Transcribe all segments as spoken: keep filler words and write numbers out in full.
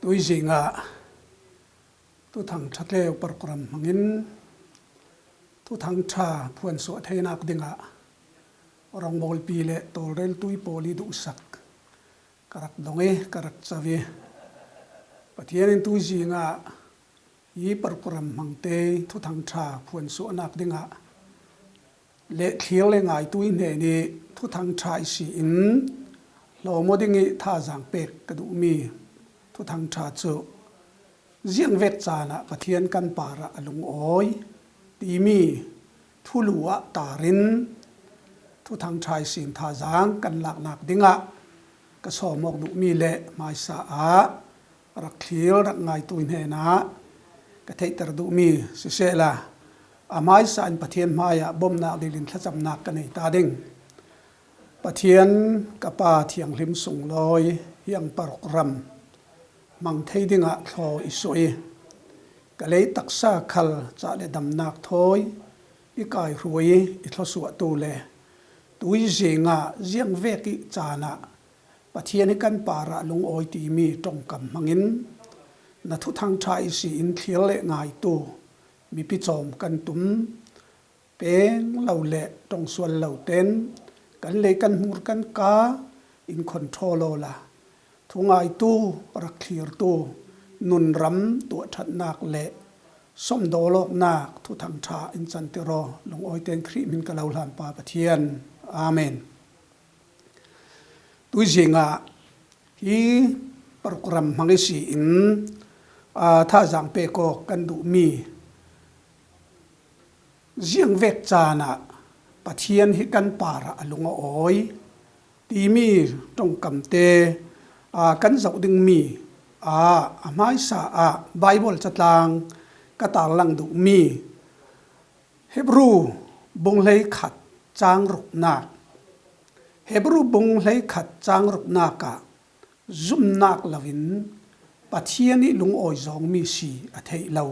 Tuizingah Thuthang Ṭha tleu program hmangin Thuthang Ṭha phuansuah theinak dingah rawngbawlpi le tawlreltui pawl i duhsak ka rak dong i ka rak co i, Pathian in tuizingah hi program hmangte Thuthang Ṭha phuansuahnak dingah le thlir le ngaitui hnen i Thuthang Ṭha i si in hlawm aw ding i thazaang pek ka duhmi Thuthang Ṭha cu ziangvek caan ah Pathian kan parah a lungawi timi thulu ah tar in Thuthang Ṭha i sin thazaang kan laknak dingah ka sawm awk duhmi le hmaisa ah rak thlir rak ngaitui hnenah ka theihter duhmi sisehla, a hmaisa in Pathian hmaiah bawmhnak dil in thlacamnak ka nei ta ding. Pathian ka Pa thianghlim sunglawi hiang program hmang thei dingah thlaw i suah i, ka lei taksa khal cah le damnak thawi i kaihruai i thlawsuahtu le tuizingah ziangvek i caan ah Pathian hi kan parah lungawi timi ṭongkam hmangin na Thuthang Ṭha i si in thlir le ngaitu mipi cawm kan tum peng lo le ṭongsual lo ten kan lei kan hmur kan ka in control awla thungaitu rak thlirtu nunram tuahṭhatnak le sawmdawlawknak Thuthang Ṭha in cantir aw. Lungawi ten Khrih hmin ka lo hlan Pa Pathian. Amen. Tuizingah hi program hmang i si in, aa, thazaang pek awk kan duhmi ziangvek caan ah Pathian hi kan parah a lungawi timi ṭongkamte, aa, kan zoh dingmi, aa, a hmaisa ah Baibal catlang ka tarlang duhmi Hebru bung hleikhat cang ruknak. Hebru bung hleikhat cang ruknak ah zumnak loin Pathian i lungawi zawngmi si a theih lo.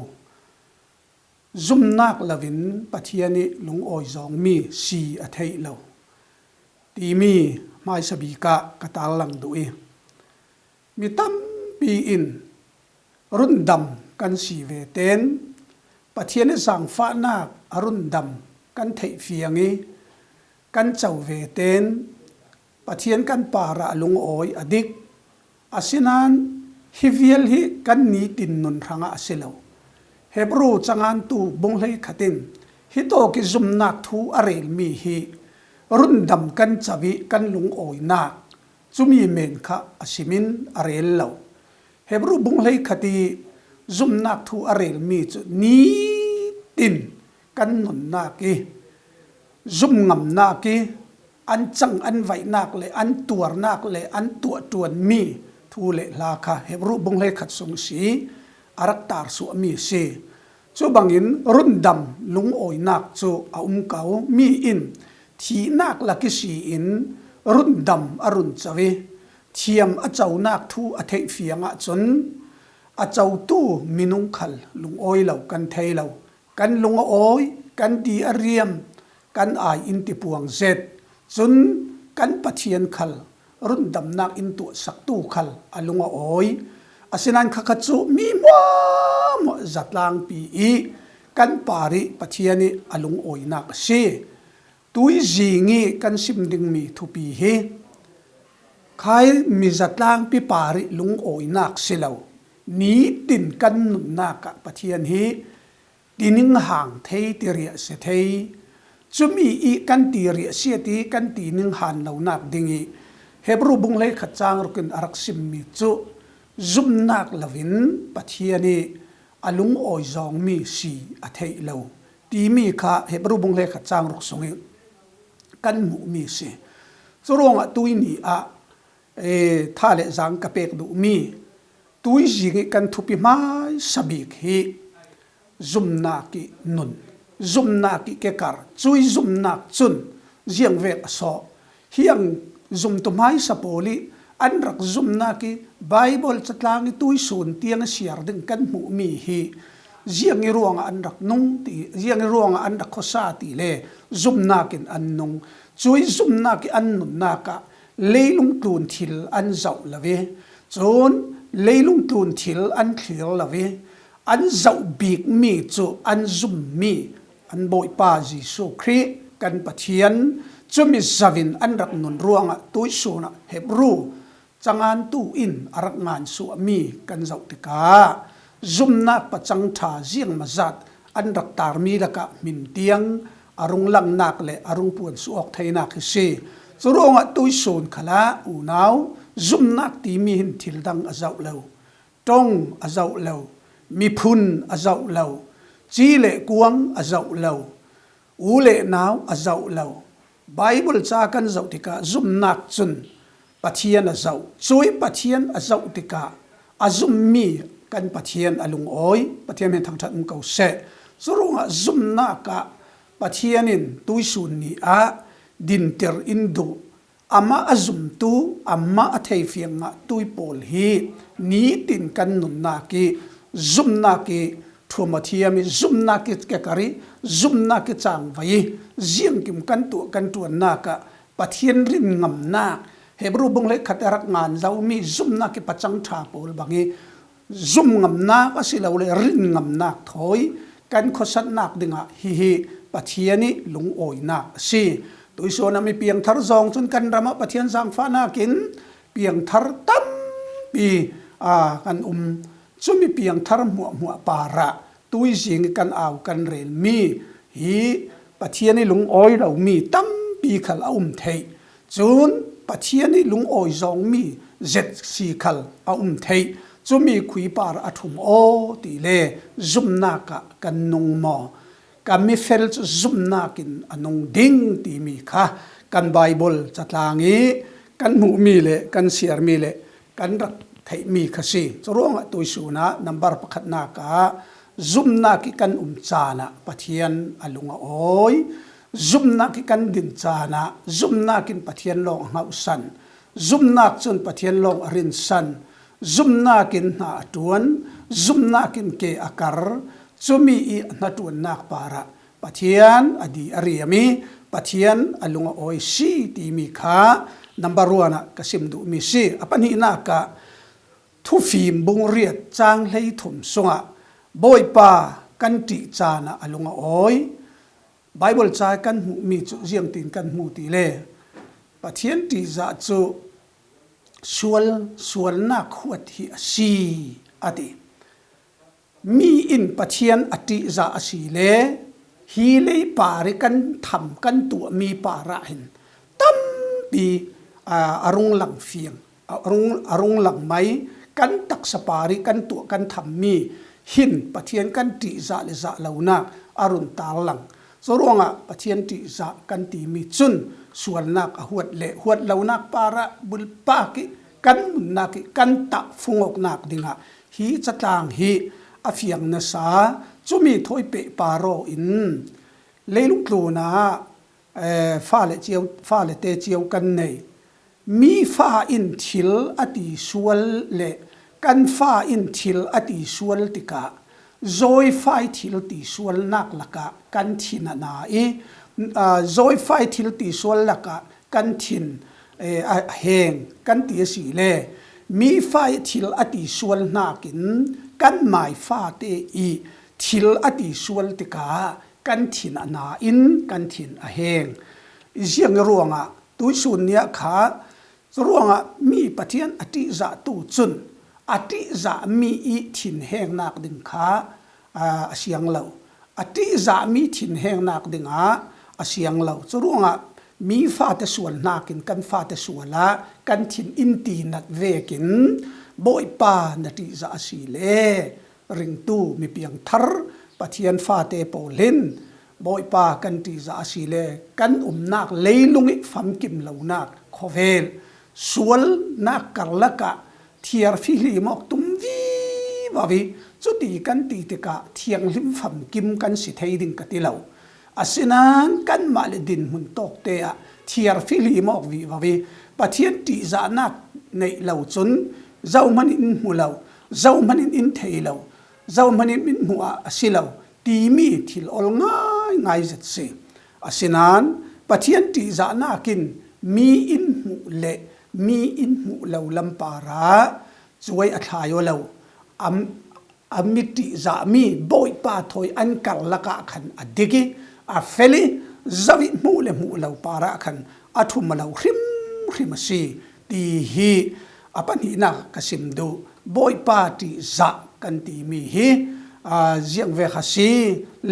Zumnak loin Pathian i lungawi zawngmi si a theih lo timi hmaisa bik ah ka tarlang duh i, mi tampi in rundam kan si ve ten Pathian i zangfahnak a rundam kan theih fiang i kan co ve ten Pathian kan parah a lungawi a dik. Asinain hi vial hi kan nitin nun hrangah a si lo. Hebru cangantu bung hleikhat in hitawk i zumnak thu a relmi hi rundam kan co i kan lungawinak cumi men kha a simin a rel lo. Hebru bung hleikhat i zumnak thu a relmi cu nitin kan nunnak i zumngamnak i an cang an vaihnak le an tuarnak le an tuahṭuanmi thu le hla kha Hebru bung hleikhat sung si a rak tarsuahmi a si. Cu bangin rundam lungawinak cu a um ko. Mi in thihnak lak i si in rundam a run co i thiam a conak thu a theih fiang ahcun a cotu minung khal lungawi lo kan thei lo. Kan lung a awi, kan ti a riam, kan ai in tipuang zet. Cun kan Pathian khal rundamnak in tuahsaktu khal a lung a awi. Asinain khakha cu mi hmuahhmuah zatlangpi i kan parih Pathian i a lungawinak a si. Tuizing i kan sim dingmi thupi hi khai mi zatlangpi parih lungawinak si lo. Nitin kan nunnak ah Pathian hi tining hang thei, tiriah sia thei. Cumi i kan tiriah sia ti kan tining han lonak ding i Hebru bung hleikhat cang ruk in a rak simmi cu zumnak loin Pathian i a lungawi zawngmi si a theih lo timi kha Hebru bung hleikhat cang ruk sung i kan hmuhmi si. Curuangah tuini ah, eh, tha le zang ka pek duhmi tuizing i kan thupi hmaisa bik hi zumnak i nun, zumnak i kekar, cui zumnak cun ziangvek a sawh. Hiang zumtu hmaisa pawl i an rak zumnak i Baibal catlang i tuisun tiang a siar ding kan hmuhmi hi ziang i ruangah an rak nung ti, ziang i ruangah an rak khuasa ti le zumnak in an nung. Cui zumnak i an nunnak ah leilung tlun thil an zoh lo i cun leilung tlun thil an thlir lo i, an zoh bikmi cu an zummi an Bawipa Jesuh Khrih kan Pathian, cumi zoh in an rak nun ruangah tuihsun ah Hebru cangantu in a rak ngansuahmi kan zoh tikah, zumnak pacang ṭha ziangmazat an rak tarmi lakah hmin tiang a rung langnak le a rung puansuh awk theinak hi si. Curuangah tuihsun khalah unau zumnak timi hin thil dang a zoh lo, ṭong a zoh lo, miphun a zoh lo, ci le kuang a zoh lo, u le nau a zoh lo. Baibal ca kan zoh tikah zumnak cun Pathian a zoh. Cui Pathian a zoh tikah a zummi kan Pathian a lungawi. Pathian hmin thangṭhat um ko seh. Curuangah zumnak ah Pathian in tuihsun ni ah dinter in duh. Amah a zumtu, amah a theifiang ngahtu pawl hi nitin kan nunnak i, zumnak i ṭhuam a thiam i, zumnak i kekar i, zumnak i cangvai i, ziangkim kan tuah kan ṭuannak ah Pathian rinngamnak, Hebru bung hleikhat a rak ngan zomi zumnak i pacang ṭha pawl bang i, zumngamnak a si lo le rinngamnak thawi kan khuasatnak dingah hihi Pathian i lungawinak a si. Tuihsun ah mi piangthar zong cun kan ram ah Pathian zaangfahnak in piangthar tampi, aa, kan um. Cumi piangthar hmuahhmuah parah tuizing i kan au kan relmi hi Pathian i lungawi lomi tampi khal a um theih. Cun Pathian i lungawi zawngmi zet si khal a um theih. Cumi khui par a ṭhum aw ti le zumnak ah kan nung maw? Ka mifel cu zumnak in a nung ding timi kha kan Baibal catlang i kan hmuhmi le kan siarmi le kan rak theihmi kha si. Curuangah tuihsun ah nambar pakhatnak ah zumnak i kan um caan ah Pathian a lung a awi. Zumnak i kan din caan ah zumnak in Pathian lawng a hngauhsan. Zumnak cun Pathian lawng a rinsan. Zumnak in hna a ṭuan. Zumnak in ke a kar. Cumi i a hnaṭuannak parah Pathian a di a riam i Pathian a lung a awi si timi kha number one ah ka sim duhmi si. A pahnihnak ah Thufim bung riat cang hleithum sungah Bawipa kan ṭih caan ah a lung a awi. Baibal ca kan hmuhmi cu ziangtin kan hmu ti le Pathian ṭihzah cu sual, sualnak huat hi a si, a ti. Mi in Pathian a ṭihzah a si le hi lei par i kan tham kan tuahmi parah hin tampi, aa, a rung lang fiang, a rung, a rung lang mai, kan taksa par i kan tuah kan thammi hin Pathian kan ṭihzah le zah lonak a run tarlang. Curuangah Pathian ṭihzah kan timi cun sualnak a huat le huat lonak parah bulpak i kan nunnak i kan tahfung awknak dingah hi catlang hi a fiang nasa. Cumi thawi pehpar aw in leilung tlunah, eh, fale cio, fale te cio kan nei. Mi fa in thil a ti sual le kan fa in thil a ti sual tikah zawifai thil ti sualnak lakah kan thin a na i, aa, zawifai thil ti sual lakah kan thin, eh, a heng kan ti a si le mi fa i thil a ti sual hnakin kan mai fate i thil a ti sual tikah kan thin a na in kan thin a heng. Ziang ruangah tuihsun ni ah kha curuangah mi Pathian a ṭihzahtu cun a ṭihzahmi i thinhengnak ding kha, aa, a siang lo. A ṭihzahmi thinhengnak dingah a siang lo. Curuangah mi fate sual hnakin kan fate sual ah kan thin in ti nat vekin Bawipa na ṭihzah a si le ringtu mipiang thar Pathian fate pawl hin Bawipa kan ṭihzah a si le kan umnak leilung i famkim lonak khawvel sualnak karlakah thiarfi hlim awk tum vivo i cuti kan ti tikah thianghlim famkim kan si thei ding ka ti lo. Asinain kanmah le dinhmun tawkte ah thiarfi hlim awk vivo i Pathian ṭihzahnak neih lo cun zohman in in hmu lo, zohman in in thei lo, zohman in in hmuh ah a si lo timi thil ol ngaingai zet si. Asinain Pathian ṭihzahnak in mi in hmuh le mi in hmuh lo lam parah cuai a thlai aw lo, a, a mi ṭihzah mi Bawipa thawi an kar lakah khan a dik ih, a fel ih, zoh ih hmuh le hmuh lo parah khan a ṭhum aw lo hrimhrim a si, ti hi a pahnihnak ka sim duh. Bawipa ṭihzah kan timi hi, aa, ziangvek a si,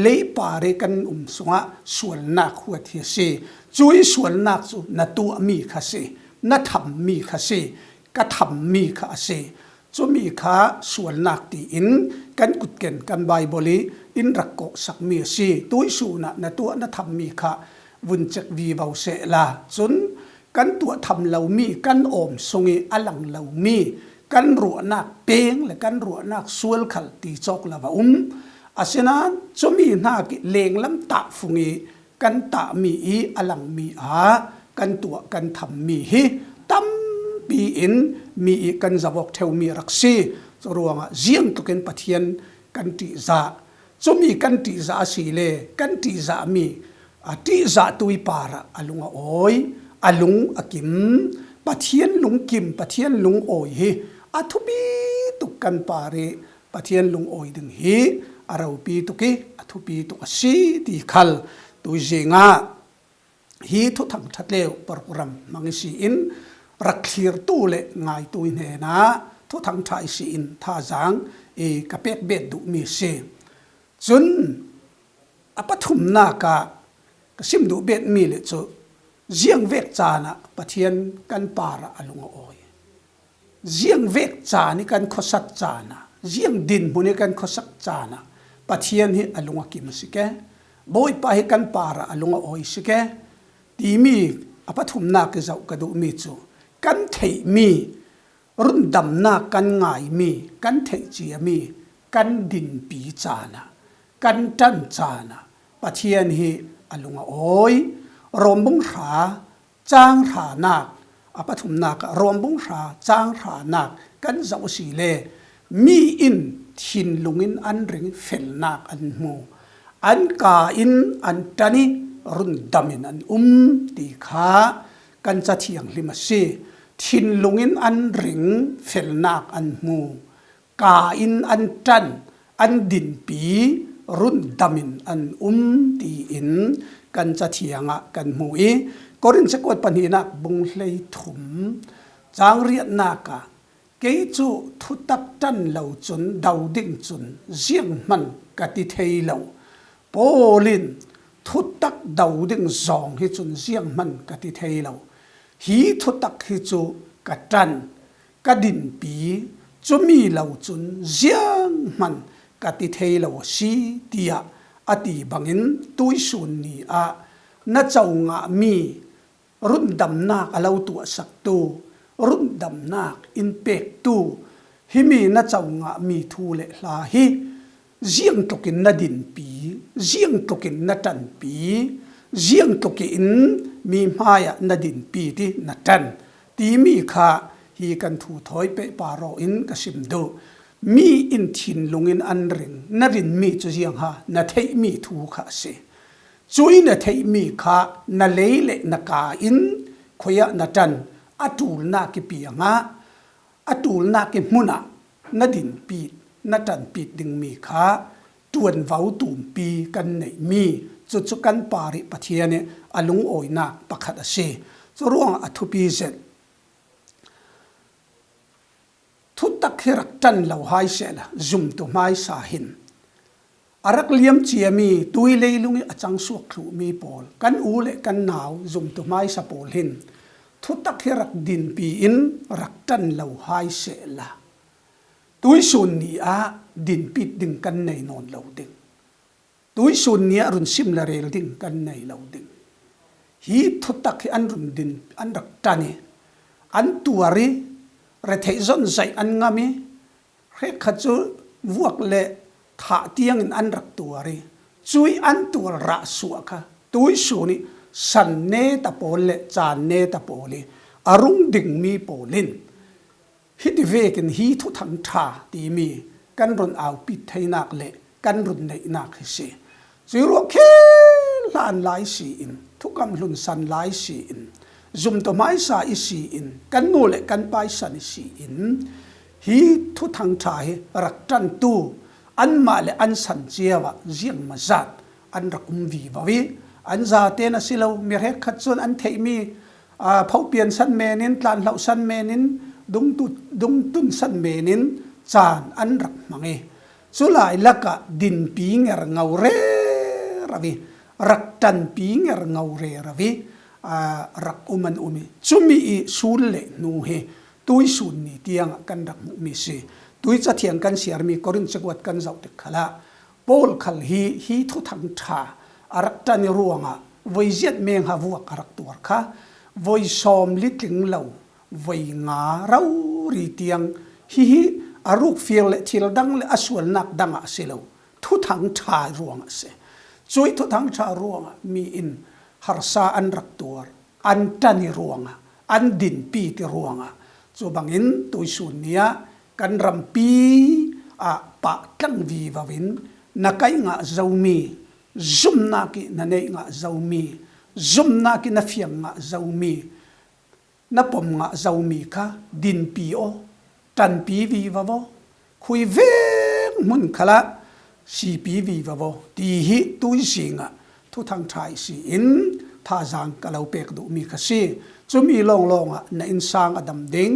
leipar ih kan um sungah sualnak huat hi a si. Cuih sualnak cu na tuahmi kha si, na thammi kha si, ka thammi kha a si. Cumi kha sualnak tiin kan kutken kan Baibal ih in rak kawhsakmi a si. Tuihsun ah na tuah na thammi kha vun cek vivo sehla. Cun kan tuah tham lomi, kan awm sungih a lang lomi, kan ruahnak peng le kan ruahnak sual khal ti cawk lo a um. Asinain cumi hnak ih lenglam tahfung ih kan tahmi ih a langmi ah kan tuah kan thammi hi tampi in mi ih kan zoh awk ṭheumi rak si. Curuangah ziangtlukin Pathian kan ṭihzah. Cumi kan ṭihzah asile kan ṭihzahmi, a ṭihzahtu ih parah a lung a awi, a lung a kim. Pathian lungkim, Pathian lungawi hi a thupi tuk kan parih. Pathian lungawi ding hi a ropi tuk ih a thupi tuk a si ti khal tuizing ah hi Thuthang ṭha tleu program hmang ihsi in rak thlirtu le ngaitu ih hnenah Thuthang ṭha ihsi in thazaang ih ka pek bet duhmi a si. Cun a pathumnak ah ka sim duh betmi le cu ziangvek caan ah Pathian kan parah a lung a awi. Ziangvek caan ih kan khuasak caan ah, ziang dinhmun ih kan khuasak caan ah Pathian hi a lung a kim a si ke, Bawipa hi kan parah a lung a awi si ke, timi a pathumnak ih zoh ka duhmi cu kan theihmi rundamnak, kan ngaimi, kan theih ciami, kan dinpi caan ah, kan ṭan caan ah Pathian hi a lung a awi. Rom bung hra, cang hranak, a pathumnak ah Rom bung hra cang hranak kan zoh asile, mi in thinlung in an ring felnak an hmu, an ka in an ṭan ih rundam in an um ti kha kan Ca Thianghlim a si. Thinlung in an ring felnak an hmu, ka in an ṭan, an dinpi, rundam in an um tiin kan Ca Thiang ah kan hmu ih, Korin cakuat pahnihnak bung hleithum cang riatnak ah, kei cu thutak ṭan lo cun do ding cun zianghman ka ti thei lo. Paul in thutak do ding zawng hi cun zianghman ka ti thei lo. Hi thutak hi cu ka ṭan, ka dinpi, cumi lo cun zianghman ka ti thei lo a si, tiah a ti bangin tuihsun ni ah na co ngahmi rundamnak a lo tuahsaktu, rundamnak in pektu, himi na co ngahmi thu le hla hi ziangtlukin na dinpi, ziangtlukin na ṭanpi, ziangtlukin mi hmaiah na dinpi ti na ṭan timi kha hi kan thu thawi pehpar aw in ka sim duh. Mi in thinlung in an ring, na rinmi cu ziangha na theihmi thu kha a si. Cuih na theihmi kha na lei le na ka in khuiah na ṭan, a ṭulnak ih piangah, a ṭulnak ih hmunah na dinpit, na ṭanpit dingmi kha ṭuanvo tumpi kan neihmi cucu kan parih Pathian ih a lungawinak pakhat a si. Curuangah a thupi zet. Thutak hi rak ṭan lo hai sehla zumtu hmaisa hin a rak liam ciami tui leilung ih a cang suak thluhmi pawl, kan u le kan nau zumtu hmaisa pawl hin thutak hi rak dinpi in rak ṭan lo hai sehla tuihsun ni ah dinpit ding kan nei nawn lo ding. Tuihsun ni ah run sim le rel ding kan nei lo ding. Hi thutak hi an run din, an rak ṭan ih, an tuar ih, retheih zon zaih an ngam ih, hrekkhat cu vuak le thah tiangin an rak tuar ih, cuih an tuar rah suah kha tuihsun ih san neta pawl le caan neta pawl ih a rung dingmi pawl in, hiti vekin hi Thuthang ṭha timi kan run aupit theinak le kan run neihnak hi si. Cuih ruang khi hlan lai si in, thukam hlun san lai si in, zumtu hmaisa i si in, kan nu le kan pa i san i si in, Hi Thuthang ṭha hi rak ṭantu anmah le an san cio ah ziangmazat an rak um vivo i, an zate'n a si lo, mi hrekkhat cun an theihmi, aa, phopian san men in, tlanhloh san men in, dungtu-, dungtun san men in caan an rak hmang i, culai lakah dinpi ngerngo rero i, rak ṭanpi ngerngo rero i, aa, rak um an um i, cumi i sul le hnu hi tuisun ni tiangah kan rak hmuhmi si. Tuica thiang kan siarmi Korin cakuat kan zoh tik khalah Paul khal hi, hi Thuthang ṭha a rak ṭan i ruangah voiziat mengha vuak a rak tuar kha, voi sawm litling lo, voi nga rori tiang, hihi a rukfir le thil dang le a sualnak dangah a si lo, Thuthang ṭha ruangah a si. Cuih Thuthang ṭha ruangah mi in harsa an rak tuar, an ṭan i ruangah, an dinpi ti ruangah. Cu bangin tuisun ni ah kan rampi ah pahtlang vivo in na kaih ngah zomi, zumnak i na neih ngah zomi, zumnak i na fiang ngah zomi, na pom ngah zomi kha dinpi aw, ṭanpi vivo aw, khui veng hmun khalah sipi vivo aw, ti hi tuizing ah Thuthang ṭha i si in thazaang ka lo pek duhmi kha si. Cumi lawnglawng ah na innsang a dam ding,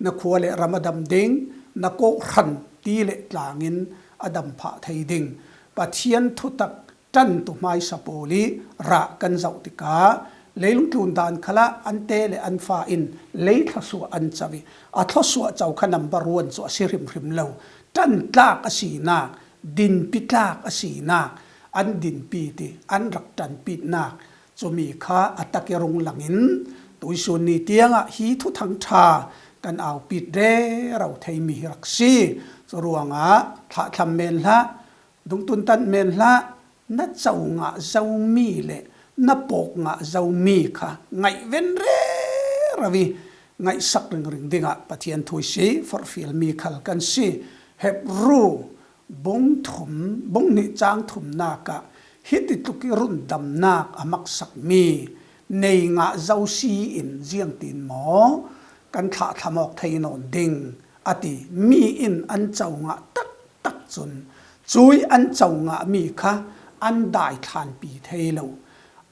na khua le ram a dam ding, na kawhhran ti le tlang in a dam phah thei ding Pathian thutak ṭantu hmaisa pawl i rah kan zoh tikah leilung tlun dan khalah an te le an fa in lei thluasuah an co i, a thluasuah co kha number one cu a si hrimhrim lo. Ṭantlak a sinak, dinpitlak a sinak, an dinpi ti, an rak ṭanpitnak, cumi kha a tak i rung langin tuisun ni tiangah hi Thuthang ṭha kan aupit rero theimi hi rak si. Cu ruangah thlahthlam men hlah, dungtun tan men hlah, na co ngah zomi le na pawk ngah zomi kha ngaihven rero i ngaihsak ringring dingah Pathian thu i si forhfialmi khal kan si. Hebru bung thum, bung hnih cang thumnak ah hiti tluk i rundamnak a maksakmi nei ngah zo si in ziangtin maw kan thlahthlam awk thei nawn ding a ti. Mi in an co ngah taktak cun cuih an co ngahmi kha an daithlanpi thei lo.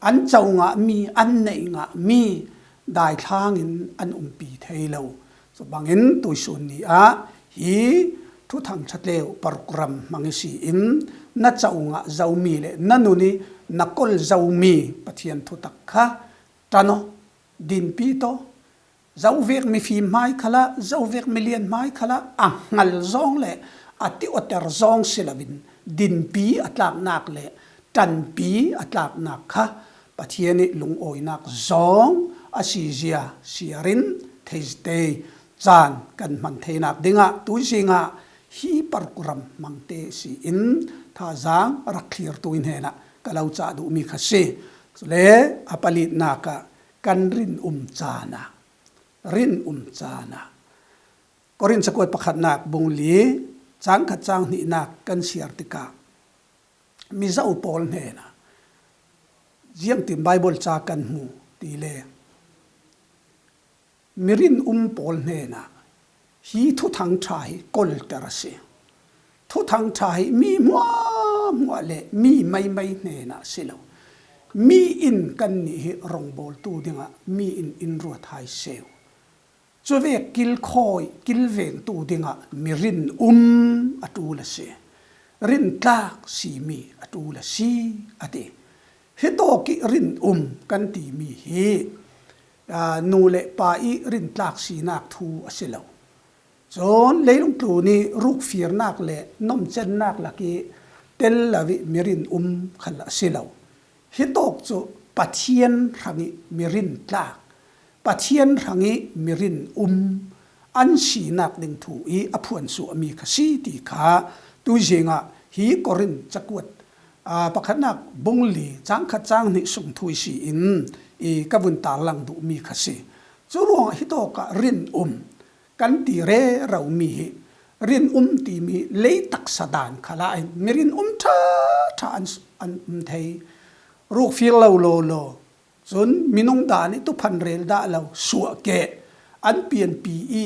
An co ngahmi, an neih ngahmi daithlang in an umpi thei lo. Cu bangin tuisun ni ah hi Thuthang ṭha tleu program hmang i si in na co ngah zomi le na nun i na kol zomi Pathian thutak kha ṭan aw, dinpi taw, zovek mifim hmai khalah, zovek milian hmai khalah a hngal zawng le a tiuater zawng si loin dinpi a tlaknak le ṭanpi a tlaknak kha Pathian i lungawinak zawng a sizia siarin theizitei caan kan hman theinak dingah tuizing ah hi program hmangte si in thazaang rak thlirtu i hnenah ka lo cah duhmi kha si. Cule a palitnak ah kan rinum caan ah, rinum caan ah Korin cakuat pakhatnak bung li, cang khat cang hnihnak kan siar tikah mizo pawl hnenah ziangtin Baibal ca kan hmu ti le mi rinum pawl hnenah hi Thuthang ṭha hi kolter a si. Thuthang ṭha hi mi hmuahhmuah le mi meimei hnenah a si lo. Mi in kannih hi rongbawltu dingah mi in in ruat hai seh uh. Cuvek kilkhawi kilvengtu dingah mi rinum a ṭul a si. Rintlak simi a ṭul a si, a ti. Hitawk i rinum kan timi hi, aa, nu le pa i rintlak sinak thu a si lo. Cun leilung tlun i rukfirnak le nomcennak lak i tel lo i mi rinum khal a si lo. Hitawk cu Pathian hrang i mi rintlak, Pathian hrang i mi rinum an sinak ding thu i a phuansuahmi kha si ti kha tuizing ah hi Korin cakuat, aa, pakhatnak bung li cang khat cang hnih sung thu i si in i ka vun tarlang duhmi kha si. Cu ruangah hitawk ah rinum kan ti reromi hi rinum timi lei taksa dan khalah hin mi rinum ṭha ṭha an, an um thei. Rukfir lo lawlaw, cun minung dan i tuphan rel dah lo suahkeh an pianpi i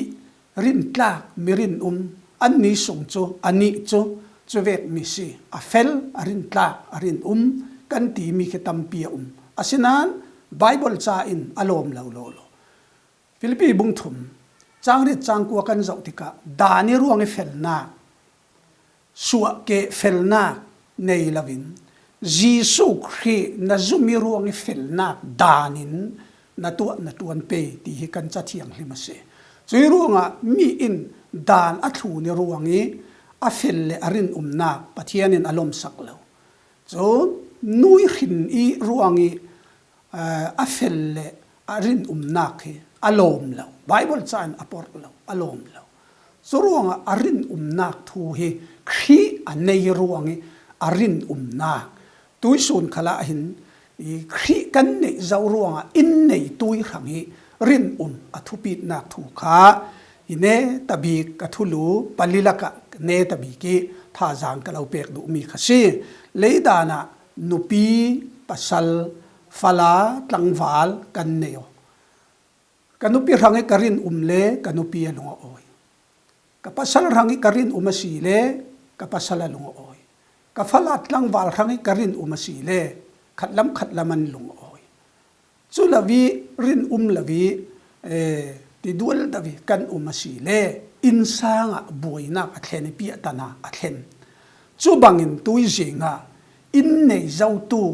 Rintlak, mi rinum, anni sung cu, anih cu, cuvek mi si. A fel, a rintlak, a rinum, kan timi khi tampi a um. Asinain Baibal ca in a lawm lo law law. Filipi bung thum, cang riat cang kua kan zoh tikah, Daan i ruang i felnak, suahkeh felnak nei loin, Jesuh Khrih na zum i ruang i felnak daan in na tuah na ṭuan pei, ti hi kan Ca Thianghlim a si. Cui ruangah mi in daan a thlun i ruang i a fel le a rinumnak Pathian in a lawmsak lo. Cun nu i hrin i ruang i aa, a fel le a rinumnak hi a lawm lo. Baibal ca in a porh lo, a lawm lo. Curuangah a rinumnak thu hi Khrih a nei ruang i a rinumnak. Tuihsun khalah hin i Khrih kan neih zo ruangah in nei tui hrang hi rinum a thupitnak thu kha i netabik ka thulu pali lakah netabik i thazaang ka lo pek duhmi kha si. Leidanah nupi, pasal, fala, tlangval kan nei aw. Ka nupi hrang i ka rinum le ka nupi a lung a awi. Ka pasal hrang i ka rinum a si le ka pasal a lung a awi. Ka fala tlangval hrang i ka rinum a si le khatlam khatlam an lung a awi. Cu lo i rinum lo i, eh, tidual do i kan um a si le innsang ah buainak a thlen i piahtana a thlen. Cu bangin tuizing ah in nei zotu,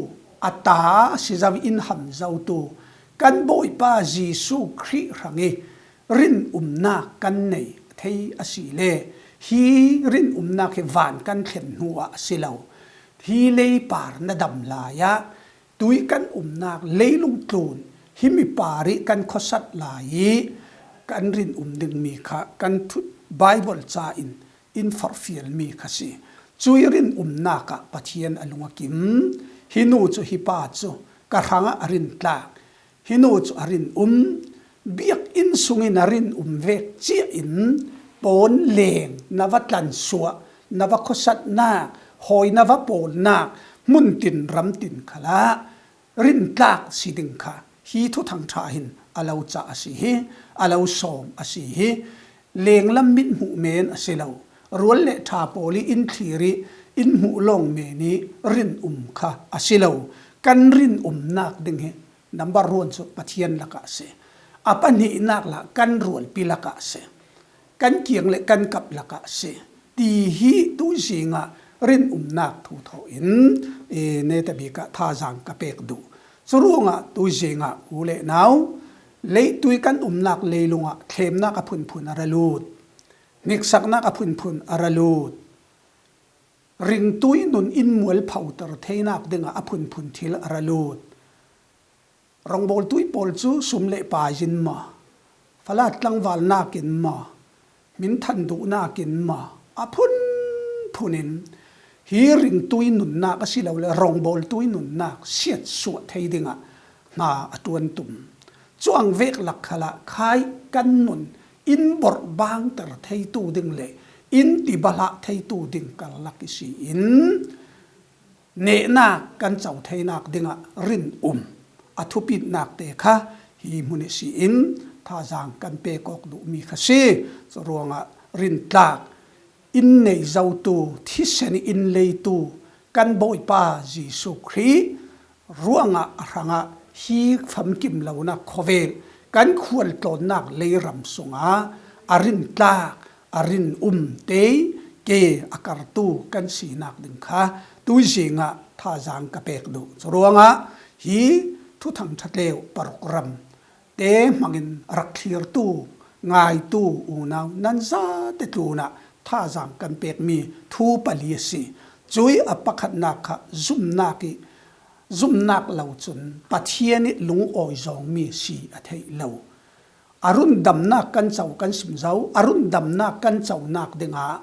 a ta a si zo i in ham zotu kan Bawipa Jesuh Khrih hrang i rinumnak kan nei thei a si le hi rinumnak hi van kan thlen hnu ah a si lo. Hi leipar na dam lai ah tui kan umnak leilung tlun hi mipar i kan khuasat lai i kan rinum dingmi kha kan thu Baibal ca in in forhfialmi kha si. Cui rinumnak ah Pathian a lung a kim. Hi nu cu hi pa cu ka hrangah a rintlak, hi nu cu a rinum. Biakinn sungin a rinum vek cia in pawn leng na va tlansuah, na va khuasatnak, hawi na va pawlnak, hmuntin ramtin khalah rintlak si ding kha hi Thuthang ṭha hin a lo cah a si hi, a lo sawm a si hi. Lenglam mit hmuh men a si lo, rual le ṭha pawl i in thlir i in hmuh lawng men i rinum kha a si lo. Kan rinumnak ding hi number one cu Pathian lakah a si. A pahnihnak lah kan rualpi lakah a si. Kan kiang le kan kap lakah a si. Ti hi tuizing ah rinumnak thu thawh in, eh, netabik ah thazaang ka pek duh. Curuangah tuizing ah u le nau, leitui kan umnak leilung ah thlemnak a phunphun a ra lut. Hniksaknak a phunphun a ra lut. Ringtui nun in mual photer theinak dingah a phunphun thil a ra lut. Rongbawltui pawl cu sum le pai in maw, fala tlangval nakin maw, hminthan duhnak in maw, a phunphun in hi ringtui nunnak a si lo le rongbawltui nunnak siatsuah thei dingah hna a ṭuan tum. Cuang vek lak khalah khai kan nun in borhbangter theitu ding le in tibalah theitu ding karlak i si in, nehnak kan co theinak dingah rinum a thupitnak te kha hi hmun i si in thazaang kan pek awk duhmi kha si. Curuangah rintlak, in nei zotu, thisen i in leitu kan Bawipa Jesuh Khrih ruangah a hrangah hi famkim lonak khawvel kan khualtlawnnak leiram sungah a rintlak, a rinum te ke a kartu kan sinak ding kha tuizing ah thazaang ka pek duh. Curuangah hi Thuthang ṭha tleu paruk ram te hmangin rak thlirtu, ngaitu unau nan zate tlunah thazaang kan pekmi thu pali a si. Cui a pakhatnak kha zumnak i zumnak lo cun Pathian i lungawi zawngmi si a theih lo. A rundamnak kan co kan sim zo, a rundamnak kan conak dingah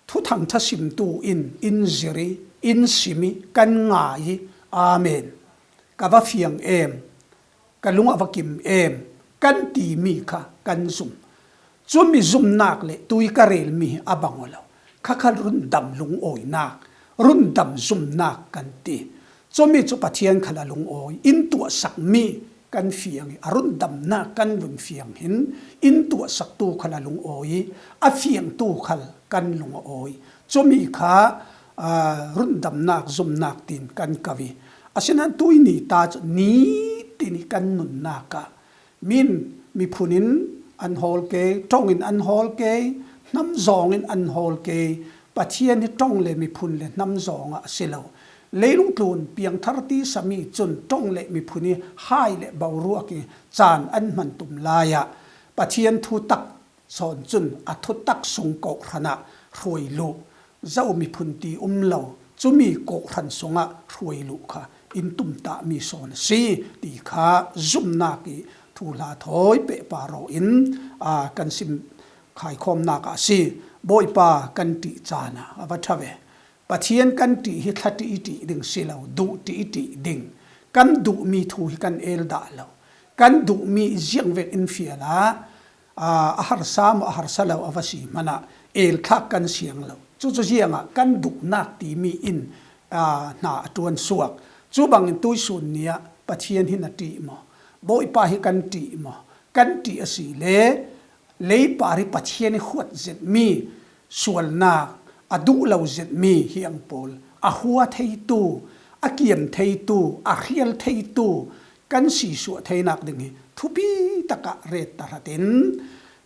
Thuthang ṭha simtu in in zir i, in sim i, kan ngai i, amen, ka va fiang em, ka lung a va kim em, kan timi kha kan zum. Cumi zumnak le tui ka relmi hi a bang aw lo. Khakha rundam lungawinak, rundam zumnak kan ti. Cumi cu Pathian khal a lungawi, in tuahsakmi, kan fiang hi, a rundamnak kan vun fiang hin in tuahsaktu khal a lungawi, a fiangtu khal kan lungawi. Cumi kha, aa, rundamnak, zumnak tin kan ko hi. Asinain tuini ta cu nitin hi kan nunnak ah min miphun in an hawl ke, ṭong in an hawl ke, hnam zawng in an hawl ke. Pathian hi ṭong le miphun le hnam zawng ah a si lo. Leilung tlun piangthar tisa mi cun ṭong le miphun hi hai le boruak hi caan an hman tum lai ah Pathian thutak sawn cun a thutak sung kawhhran ah hruai luh. Zo miphun ti um lo, cumi kawhhran sungah hruai luh kha in tumtahmi sawn a si ti kha zumnak ih thuhla thawi pehpar aw in, aa, kan sim khaikhawmnak ah a si. Bawipa kan ṭih caan ah a va ṭha ve. Pathian kan ṭih hi thla ṭih i ṭih ding si lo, duh ṭih i ṭih ding. Kan duhmi thu hi kan el dah lo. Kan duhmi ziangvek in fial ah, aa, a harsa maw a harsa lo a va si hmanah elthlak kan siang lo. Cucu ziangah kan duhnak timi in, aa, hna a ṭuan suak. Cu bangin tuihsun ni ah Pathian hi na ṭih maw? Bawipa hi kan ṭih maw? Kan ṭih a si le leipar hi Pathian hi huat zetmi sualnak, a duh lo zetmi hi ang pawl, a hua theitu, a kiam theitu, a hrial theitu, kan sisuah theinak ding hi thupi takah ret tahratin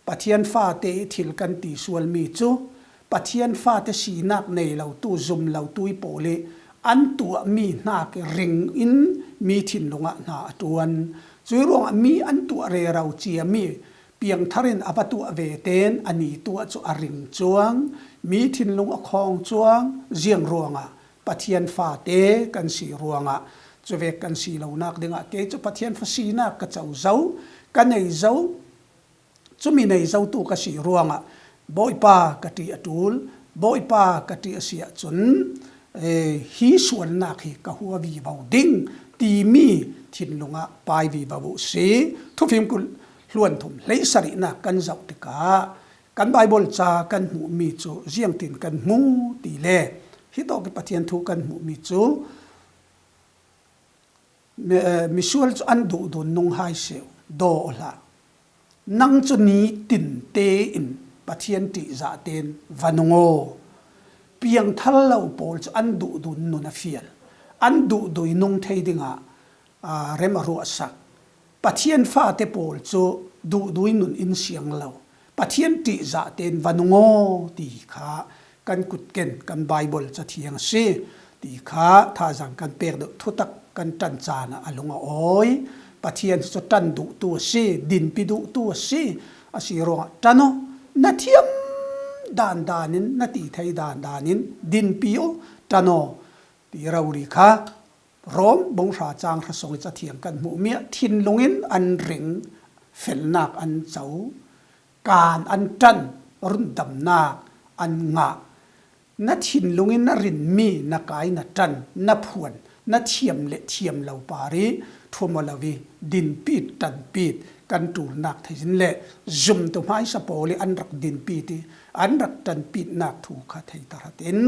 Pathian fate ih thil kan ti sualmi cu Pathian fate sinak nei lotu, zum lotu ih pawl ih an tuahmi hnak ih ring in mi thinlung ah hna a ṭuan. Cuih ruangah mi an tuah rero ciami piangthar in a va tuah ve tein a ni tuah cu a ring cuang, mi thinlung a khawng cuang, ziang ruangah Pathian fate kan si ruangah, cuvek kan si lonak dingah kei cu Pathian fa sinak ka co zo, ka nei zo, cumi nei zotu ka si ruangah Bawipa ka ṭih a ṭul, Bawipa ka ṭih a si ahcun, eh, hi sualnak hi ka hua vivo ding timi thinlung ah pai vivo uh si. Thufim kul hluanthum hleisarihnak kan zoh tikah kan Baibal ca kan hmuhmi cu ziangtin kan hmu ti le hitawk ih Pathian thu kan hmuhmi cu mi, eh, misual cu an duhdun nung hai seh, daw aw hlah. Nang cu nitin tein Pathian ṭih zah tein va nung aw. Piangthar lo pawl cu an duhdun nun a fial. An duhdui nung thei dingah, aa, rem a ruahsak. Pathian fate pawl cu duhdui nun in siang lo. Pathian ṭih zah tein va nung aw ti kha kan kutken kan Baibal cathiang a si ti kha thazaang kan pek deuh. Thutak kan ṭan caan ah a lung a awi. Pathian cu ṭan duhtu a si, dinpi duhtu a si. A si ruangah ṭan aw, na thiam dandan in, na ti thei dandan in dinpi aw, ṭan aw ti rori kha Rom bung hra cang hra sung ih cathiang kan hmuhmi ah thinlung in an ring, felnak an co, kaan an ṭan, rundamnak an ngah. Na thinlung in na rinmi, na kai na ṭan, na phuan, na thiam le thiam lo par ih ṭhum aw lo ih dinpit, ṭanpit kan ṭulnak thei in le zumtu hmaisa pawl ih an rak dinpit ih an rak ṭanpitnak thu kha thei tahratin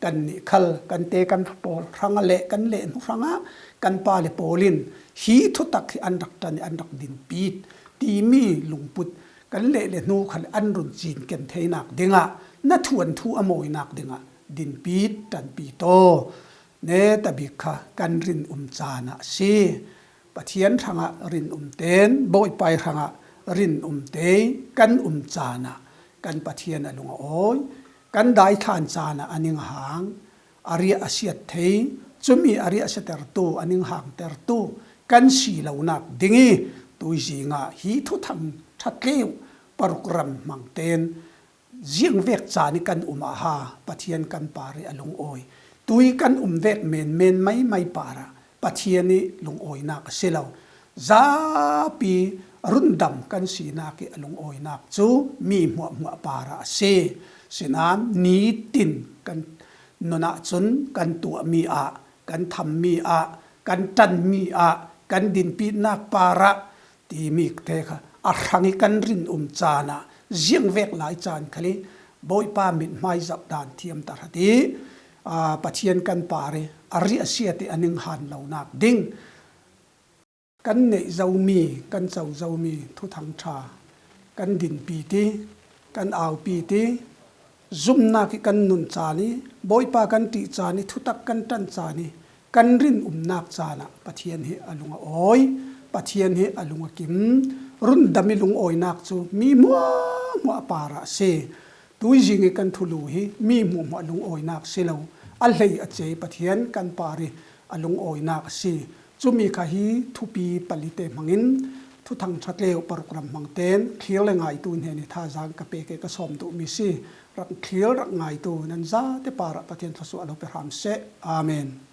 kannih khal kan te kan pawl hrangah le kan lehhnu hrangah kan pa le pawl in hi thutak hi an rak ṭan ih an rak dinpit timi lungput kan leh le hnu khal an run cinken theinak dingah na thuanthu a mawinak dingah dinpit, ṭanpit aw. Netabik kha kan rinum caan ah a si. Pathian hrangah rinum tein Bawipa ih hrangah rinum te kan um caan ah kan Pathian a lung a awi, kan daithlan caan ah a ning a hang, a riah a siat thei, cumi a riah a siatertu, a ning hangtertu kan si lonak ding ih tuizing ah hi thuthang ṭhatleu paruk ram hmang tein ziangvek caan ih kan um ah ha, Pathian kan par ih a lungawi. Tui kan um vek menmen maimai parah Pathian ih lungawinak a si lo. Zapi rundam kan sinak ih a lungawinak cu mi hmuahhmuah parah a si. Sinain nitin kan nun ahcun kan tuahmi ah, kan thammi ah, kan ṭanmi ah, kan dinpitnak parah timi te kha a hrang ih kan rinum caan ah, ziangvek lai caan khal ih Bawipa mithmai zoh dan thiam tahratin, aa, Pathian kan par ih a riahsiat ih a ninghan lonak ding. kan neih zomi, kan co zomi thuthang ṭha kan dinpi ti, kan aupi ti, zumnak hi kan nun caan i, Bawipa kan ṭih caan i, thutak kan ṭan caan i, kan rin umnak caan ah Pathian hi a lung a awi, Pathian hi a lung a kim. Rundam i lungawinak cu mi hmuahhmuah a par ah a si. Tuizing i kan thulu hi mi hmuahhmuah lungawinak si lo, a hlei a cei Pathian kan par i a lungawinak a si. Cumi kha hi thupi pali te hmangin, thuthang ṭha tleu paruk ram hmang ten thlir le ngaitu hnen i thazaang ka pek i ka sawm duhmi si. Rak thlir rak ngaitu nan zate par ah Pathian thluasuah lo pe hram seh. Amen.